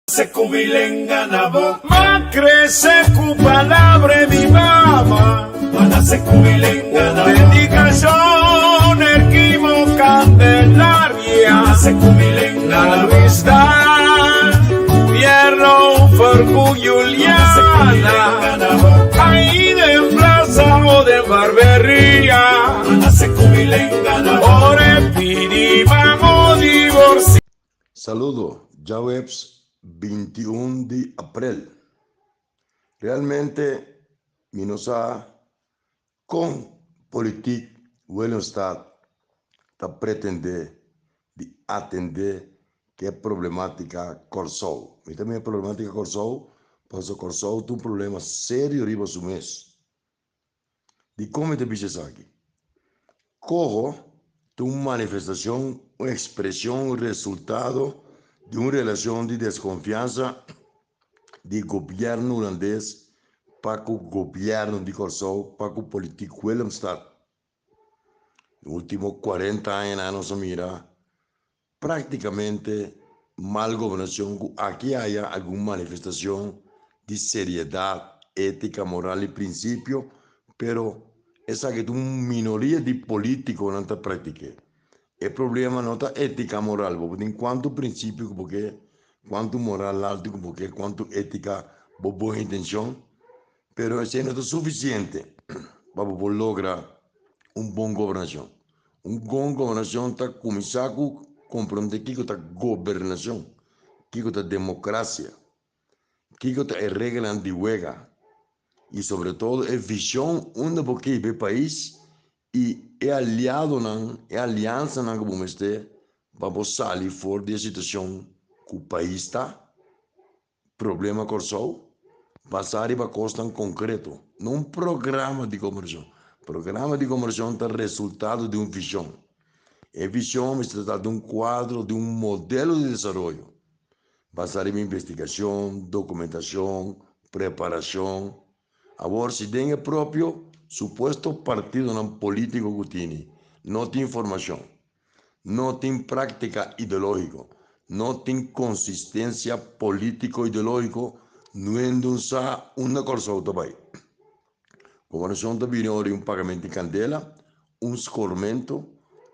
Se ku mi lenga na bo. M'a krese ku palabra e mi mama. M'a nase ku mi lenga na bo. Dedikashon Erquimo Candelaria. M'a nase ku mi lenga na bo. Luis Dan Fierro Fergu Juliana. Ahí den plaza o den barberia. M'a nase ku mi lenga na bo. Ora e pidi mamo divorcia. Saludo, djaweps 21 di aprel. Realmente mi no sa kon politiek Willemstad ta pretende di atende ku e problematika Kòrsou. Mi ta mira problematika Kòrsou pasobra Kòrsou ta un problema serio riba su mes. Dikon mi ta bisa esaki? Koho ta un manifestashon, un ekspreshon, un resultado di un relashon di deskonfiansa di gobièrnu hulandes pa ku gobièrnu di Kòrsou, pa ku politik Willemstad. E último kuarenta añanan nos a mira práktikamente mal gobernashon ku aki aya algun manifestashon di seriedat, étika, moral i prinsipio, pero esaki ta un minoria di polítikonan ta praktik'é. E problema no ta étika, moral, bo por tin kuantu prinsipio ku bo ke, kuantu moral altu ku bo ke, kuantu étika, bo bon intenshon, pero esei no ta sufisiente pa bo por logra un bon gobernashon. Un bon gobernashon ta kuminsá ku komprondé kiko ta gobernashon, kiko ta demokrasia, kiko ta e reglanan di wega i sobre todo e vishon unda bo ke hiba e pais i e aliadonan, e aliansanan ku bo mester pa bo sali for di e situashon ku pais ta. Problema Kòrsou, basá riba kosnan konkreto, no un programa di gobernashon. Programa di gobernashon ta resultado di un vishon. E vishon mester ta di un kuadro, di un modelo di desaroyo, basá riba investigashon, dokumentashon, preparashon. Awor si den e propio supuesto partidonan polítiko ku tini no tin formashon, No tin práktika ideológiko, no tin konsistensia polítiko-ideológiko, nuendun sa unda Kòrsou ta bai. Gobernashon ta bini ora di un pagamentu di kandela, un skormentu,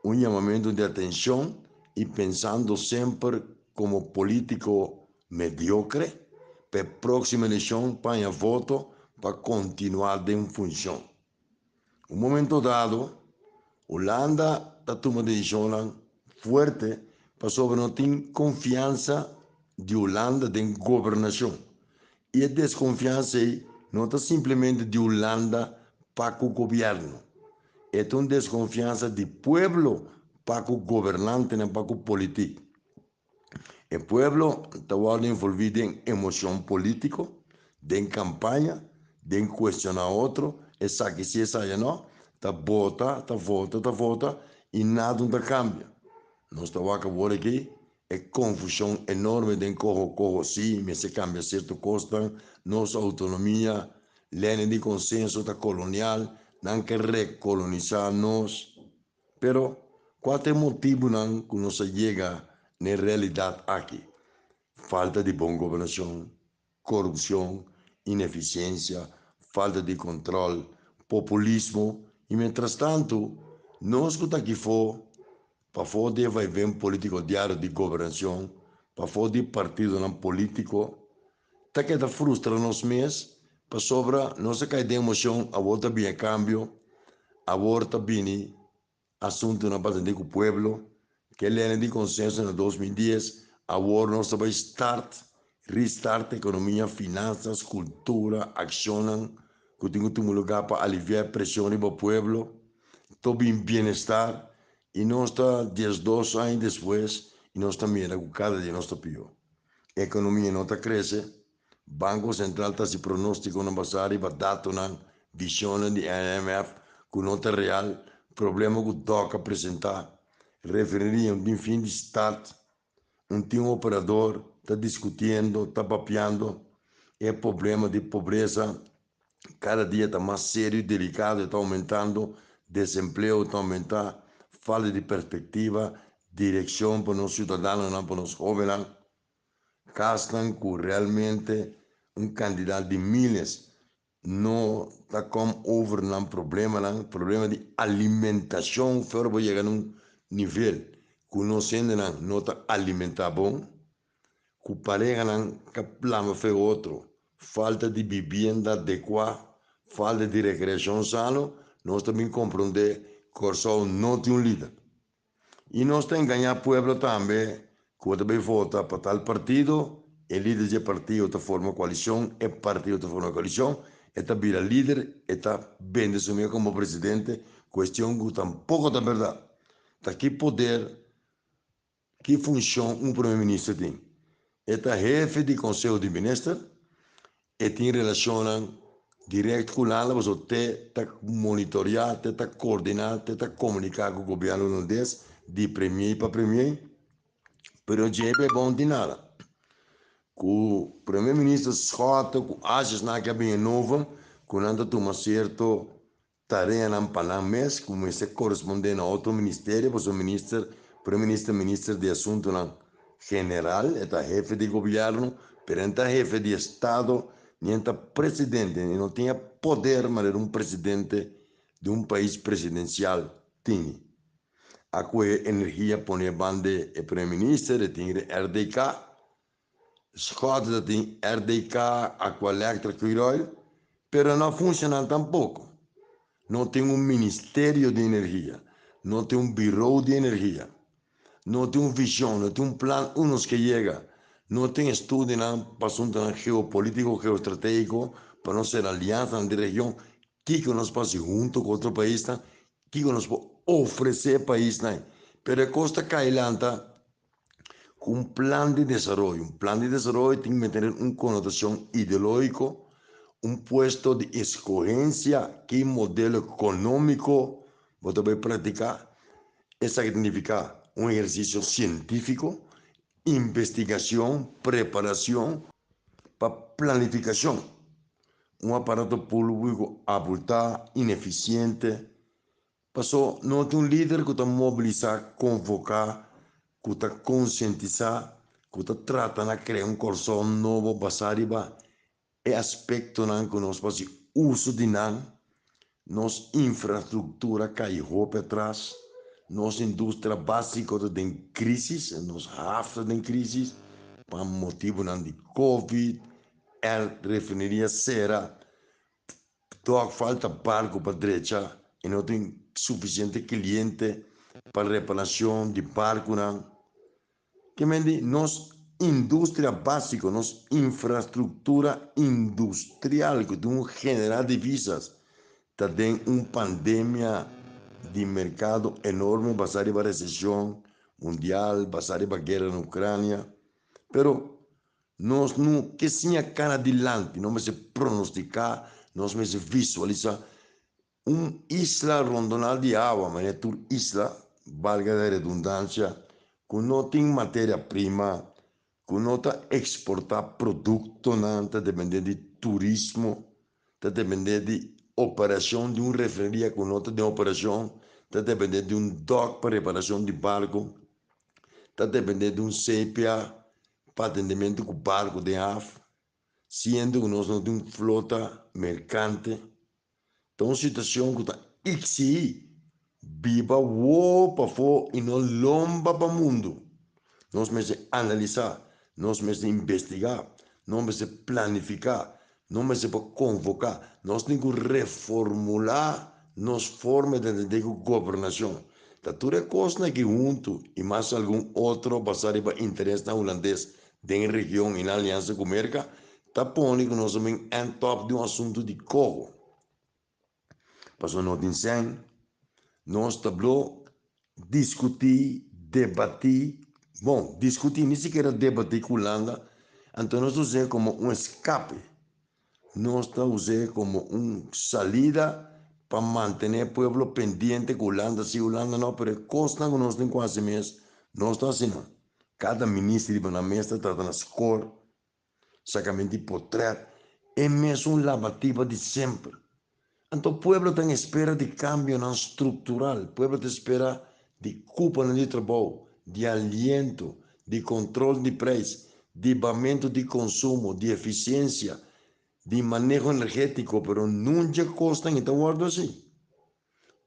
un yamamentu di atenshon i pensando semper komo polítiko mediokre pa e próksimo elekshon paña voto pa kontinuá den funshon. Un momento dado, Hulanda ta tuma decisionnan fuerte pasobra no tin confiansa di Hulanda den gobernacion. Y e desconfiansa ey no ta simplemente di Hulanda pa cu gobierno. E ta un desconfiansa di pueblo pa cu gobernantenan, pa cu politic. E pueblo ta wòrdu envolví den emocion polítiko, den kampaña, den kuestioná otro, esaki si esaya no, ta bota, ta vota, ta vota i nada no ta kambia. Nos ta wak awor aki e konfushon enorme den koho koho si mester kambia sierto kosnan, nos outonomia, lene di konsenso ta kolonial, nan ke rekolonisá nos. Pero, kua ta e motibunan ku nos a yega n'e realidat aki? Falta di bon gobernashon, korupshon, inefisiensia, falta di kontròl, populismo i mientrastantu nos ku ta aki fo, pafó di e vaiven polítiko diario di gobernashon, pafó di partidonan polítiko, ta keda frustra nos mes pasobra nos a kai den emocion, awor ta bini e cambio, awor ta bini asuntonan pa atende cu pueblo, ke lene di consenso na 2010, awor nos ta bay start, restart economia, finanzas, cultura, accionnan cu tin cu tuma lugar pa alivia e presion riba pueblo, to bin bienestar y nos ta 12 aña despues y nos ta mira cu cada dia nos ta pio. Ekonomia no ta krese, Banko Sentral ta hasi pronóstikonan basá riba datonan, vishonnan di IMF ku no ta real, problema ku dòk a presentá, refineria un tin fin di start, un tin operador ta diskutiendo, ta papiando, e problema di pobresa kada dia ta mas serio i delikado, e ta oumentando, desempleo ta oumentá, falta di perspektiva, direkshon pa nos siudadanonan, pa nos hóbennan. Kasnan ku realmente un kantidat di miles no ta kom over nan problemanan, problema di alimentashon for bo yega na un nivel ku nos hendenan no ta alimentá bon, ku parehanan ka plama fe otro, falta di bibienda adekuá, falta di rekreashon sano, nos ta bin komprondé Kòrsou no tin un lider. I nos ta engañá pueblo tambe ku ta bai vota pa tal partido, e lider dje partido ta forma koalishon, e partido ta forma koalishon, e ta bira lider, e ta bende su mes komo presidente, kuestion ku tampoko ta bèrdat. Ta ki poder, ki funshon un prome minister tin? E ta hefe di konseho di minister, e tin relashonnan dirèkt ku Hulanda pasobra te ta monitoriá, te ta koordiná, te ta komuniká ku gobièrnu hulandes di premier pa premier, pero dje e bon tin nada. Ku prome minister Schotte ku Asjes nan ke a bini nobo ku nan ta tuma sierto tareanan pa nan mes ku mester korespondé na otro ministerio pasobra minister prome minister minister di asuntunan general e ta hefe di gobièrnu pero e no ta hefe di estado ni e no ta presidente e no tin e poder manera un presidente di un pais presidensial tini a kohe energia pone banda e prome minister e tin RDK Schotte ta tin RDK, Aqualectra, Curoil, pero no a funciona tampoco. No tin un ministerio di energia, no tin un bureau di energia, no tin un vision, no tin un plan unos ke yega, no tin estudionan pa asuntonan geopolitico, geostrategico, pa nos ser alianzanan di region, kiko nos por haci hunto cu otro paisnan, kiko nos por ofrece paisnan. Pero e cos ta cay lanta ku un plan di desaroyo. Un plan di desaroyo tin ku tener un konotashon ideológiko, un puesto di eskohensia ki modelo ekonómiko bo ta bai praktiká. Esaki ta nifiká un ehersisio sientífiko, investigashon, preparashon pa planifikashon. Un aparato públiko abultá, inefisiente. Paso no tin un lider ku ta mobilisá, konvoká, ku ta konsientisá, ku ta trata na krea un Kòrsou nobo basá riba e aspektonan ku nos por hasi uso di nan. Nos infrastruktura kai hopi atras, nos industria básiko ta den krísis, nos haf ta den krísis pa motibunan di covid, e refineria sera. Tòg falta barku pa drecha i no tin sufisiente kliente pa reparashon di barkunan. Ke men di nos industria básiko, nos infrastruktura industrial ku tin un generá divisas ta den un pandemia di merkado enorme basá riba reseshon mundial, basá riba guera na Ukrania. Pero Nos no ke siña kana dilanti, nos mester pronostiká, nos mester visualisá. Un isla rondoná di awa, manera tur isla, valga la redundancia, ku no tin materia prima, ku no ta eksportá produktonan, ta dependé di turismo, ta dependé di operashon di un refineria ku no ta den operashon, ta dependé di un dòk pa reparashon di barku, ta dependé di un sepia pa atendementu ku barku den haf, siendo ku nos no tin un flota merkante. Ta un situashon ku ta eksihí biba wou pafó i no lomba pa mundu. Nos mester analisá, nos mester investigá, nos mester planifiká, nos mester por konvoká, nos tin ku reformulá nos forma di atendé ku gobernashon. Ta tur e kosnan aki huntu i mas algun otro basá riba interesnan hulandes den e region i na aliansa ku Merka ta pone ku nos a bin end up di un asuntu di koho. Pasobra no tin sèn, nos ta blo diskutí, debatí, bon, diskutí, ni sikiera debatí ku Hulanda, anto nos ta us'é komo un eskape. Nos ta us'é komo un salida pa mantené e pueblo pendiente ku Hulanda si, Hulanda no, pero e kosnan ku nos tin ku hasi mes, nos ta hasi nan. Kada minister riba nan mes ta trata na skor Sacamento di potret, e mesun labatiba di semper. Anto pueblo ta en espera di cambionan structural, pueblo ta espera di cuponan di trabou, di aliento, di control di prijs, di bamentu di konsumo, di efisiensia, di maneho energétiko, pero nunca kosnan i ta wòrdu hasi.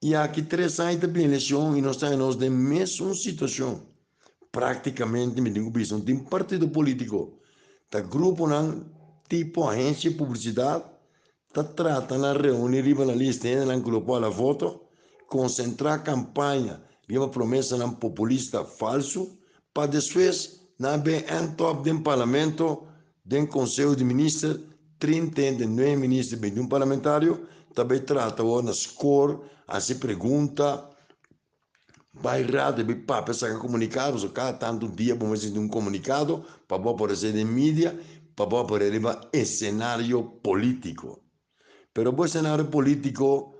I aki tres aña ta bin elekshon i nos ta haña nos den mesun situashon. Práktikamente mi tin ku bisa no tin partido polítiko, ta gruponan tipo agensia di publisidat ta trata na reuní riba nan lista hendenan ku lo por hala voto, konsentrá kampaña riba promesanan populista falsu pa despues nan bin end up den parlamento Den Conseho di Minister, 39 minister, 21 parlamentario ta bay trata awor na score, haci pregunta, bay radio bay papia saca comunicado, pasobra cada tanto dia bo mester sinti un comunicado pa bo aparece den media, pa bo aparece riba escenario politico. Pero bo escenario politico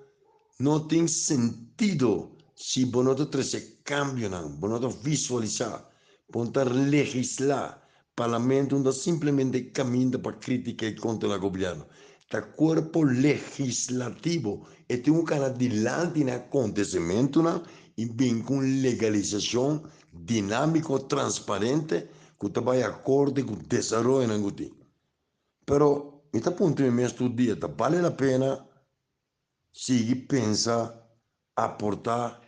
no tin sentido si bo no ta trece cambionan, bo no ta visualisa, bo no ta legisla. Parlamento no ta simplemente caminda pa critica y controla gobierno. Ta cuerpo legislativo, e tin un cana dilanti na acontecimentonan y bin cu un legalisacion dinamico, transparente, cu ta bay acorde cu desaroyonan cu tin. Pero mi ta puntra mi mes tur dia, ta bale la pena sigui pensa aportá?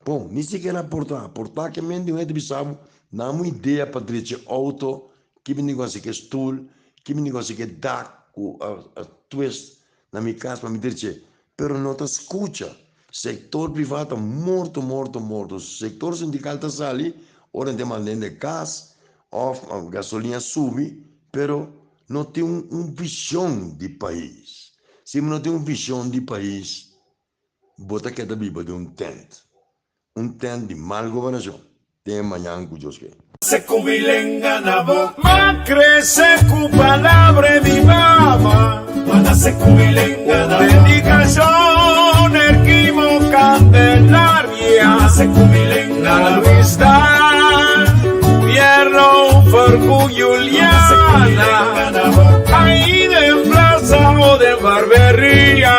Bon, ni sikiera aportá. Aportá ke men di un hende bisa bo, nan un idea pa drecha e outo, ki mi tin ku hasi ku e stul, ki mi tin ku hasi ku e dak ku a twist na mi kas pa mi drech'é. Pero no ta skucha. Sektor privá ta morto, morto, morto. Sektor sindikal ta sali ora nan ta manda hende kas òf gasolina subi, pero no tin un vishon di pais. Si bo no tin un vishon di pais, bo ta keda biba den un tènt. Un tènt di mal gobernashon. Te mañan ku Dios ke. Se ku mi lenga na bo. M'a krese ku palabra di mi mama. M'a nase ku mi lenga na bo. Dedikashon Erquimo Candelaria. M'a nase ku mi lenga na bo. Luis Daal, Pierro Fercu Juliana. Ahí den plaza o den barberia.